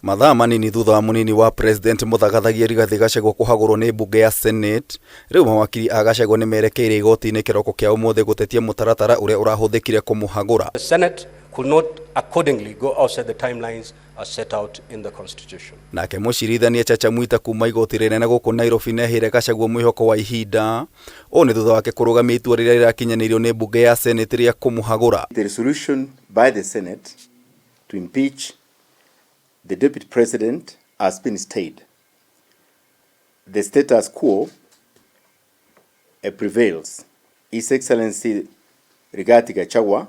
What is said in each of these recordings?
Mathaa manini thutha wa mũnini wa President mũthagathagie Rigathĩ Gachagua kũhagũrwo nĩ mbunge ya Senate, rĩu mawakiri a Gachagua nĩ merekeire igoti-inĩ kĩroko kĩa ũmũthĩ gũtetia mũtaratara ũrĩa ũrahũthĩkire kũmũhagũra. The Senate could not accordingly go outside the timelines as set out in the Constitution. Nake mũcirithania Chacha Mwita kuma igoti rĩnene gũkũ Nairobi nĩaheire Gachagua mwĩhoko wa ihinda. Ũũ nĩ thutha wake kũrũgamia itua rĩrĩa rĩrakinyanĩirio nĩ mbunge ya Senate rĩa kũmũhagũra. The resolution by the Senate to impeach the Deputy President has been stayed. The status quo prevails. His Excellency Rigathi Gachagua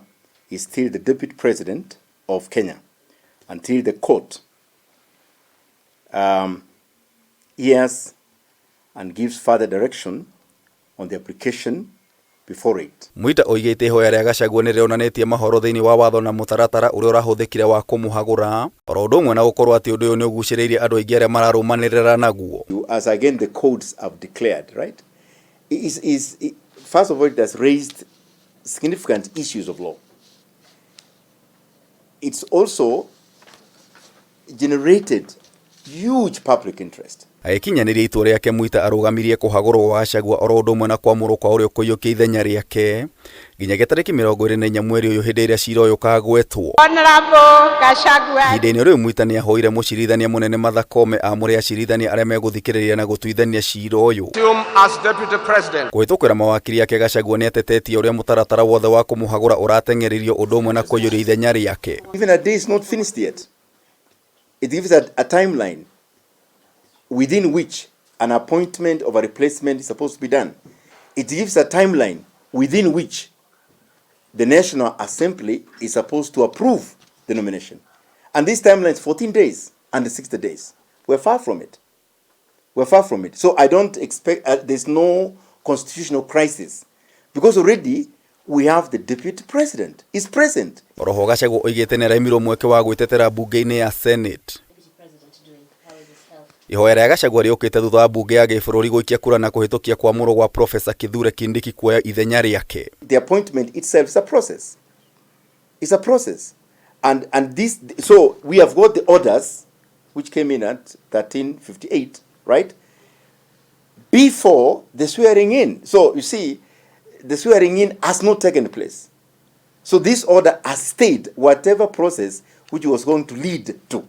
is still the Deputy President of Kenya until the court hears and gives further direction on the application before it. Mwita oigĩte ihoya rĩa Gachagua nĩ rĩonanĩtie mahoro thĩinĩ wa watho na mũtaratara ũrĩa ũrahũthĩkire wa kũmũhagũra, oro ũndũ ũmwe na gũkorwo atĩ ũndũ ũyũ nĩ ũgucĩrĩirie andũ aingĩ arĩa mararũmanĩrĩra naguo. As again the courts have declared, right? First of all, it has raised significant issues of law. It's also generated huge public interest. Agĩkinyanĩria itua rĩake Mwita arũgamirie kũhagũrwo gwa Gachagua oro ũndũ ũmwe na kwamũrwo kwa ũrĩa ũkũiyũkia ithenya rĩake nginyagia tarĩki 24 mweri ũyũ hĩndĩ ĩrĩa cira ũyũ ũkagwetwo. Honorable Gachagua. Ihinda-inĩ rĩu Mwita nĩ ahoire mũcirithania mũnene Martha Koome amũre acirithania arĩa megũthikĩrĩria na gũtuithania cira ũyũ. Assume as Deputy President. Kũhĩtũkĩra mawakiri ake Gachagua nĩ atetetie ũrĩa mũtaratara wothe wa kũmũhagũra ũrateng'eririo ũndũ ũmwe na kũiyũria ithenya rĩake. Even a day is not finished yet. It gives a timeline within which an appointment of a replacement is supposed to be done. It gives a timeline within which the National Assembly is supposed to approve the nomination. And this timeline is 14 days and 60 days. We're far from it. We're far from it. So I don't expect, there's no constitutional crisis because already we have the deputy president. He's present. Oroho Gachagua oigĩte nĩ araimirwo mweke wa gwĩtetera mbunge-inĩ ya Senate. Ihoya rĩa Gachagua rĩũkĩte thutha wa mbunge ya gĩbũrũri gũikia kura na kũhĩtũkia kwamũrwo gwa Professor Kithure Kindiki kuoya ithenya rĩake. The appointment itself is a process. It's a process. So we have got the orders which came in at 13:58, right? Before the swearing in. So you see, the swearing in has not taken place. So this order has stayed whatever process which was going to lead to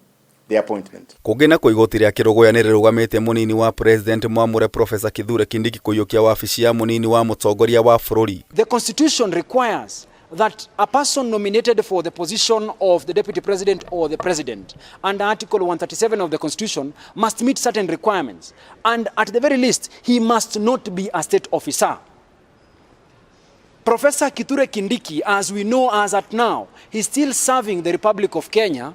the appointment. Kũngĩ na igoti rĩa Kĩrũgũya nĩ rĩrũgamĩtie mũnini wa President mwamũre Professor Kithure Kindiki kũiyũkia wabici ya mũnini wa mũtongoria wa bũrũri. The Constitution requires that a person nominated for the position of the Deputy President or the President under Article 137 of the Constitution must meet certain requirements, and at the very least he must not be a state officer. Professor Kithure Kindiki, as we know as at now, he's still serving the Republic of Kenya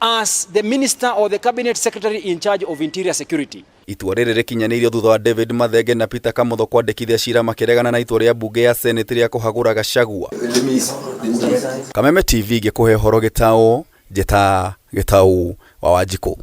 as the minister or the cabinet secretary in charge of interior security. Itua rĩrĩ rĩkinyanĩirio thutha wa David Mathenge na Peter Kamotho kwandĩkithia cira makĩregana na itua rĩa mbunge ya Senate rĩa kũhagũra Gachagua. Kameme TV ngĩkũhe ũhoro gĩtaũ, njĩta Gĩtaũ wa Wanjikũ.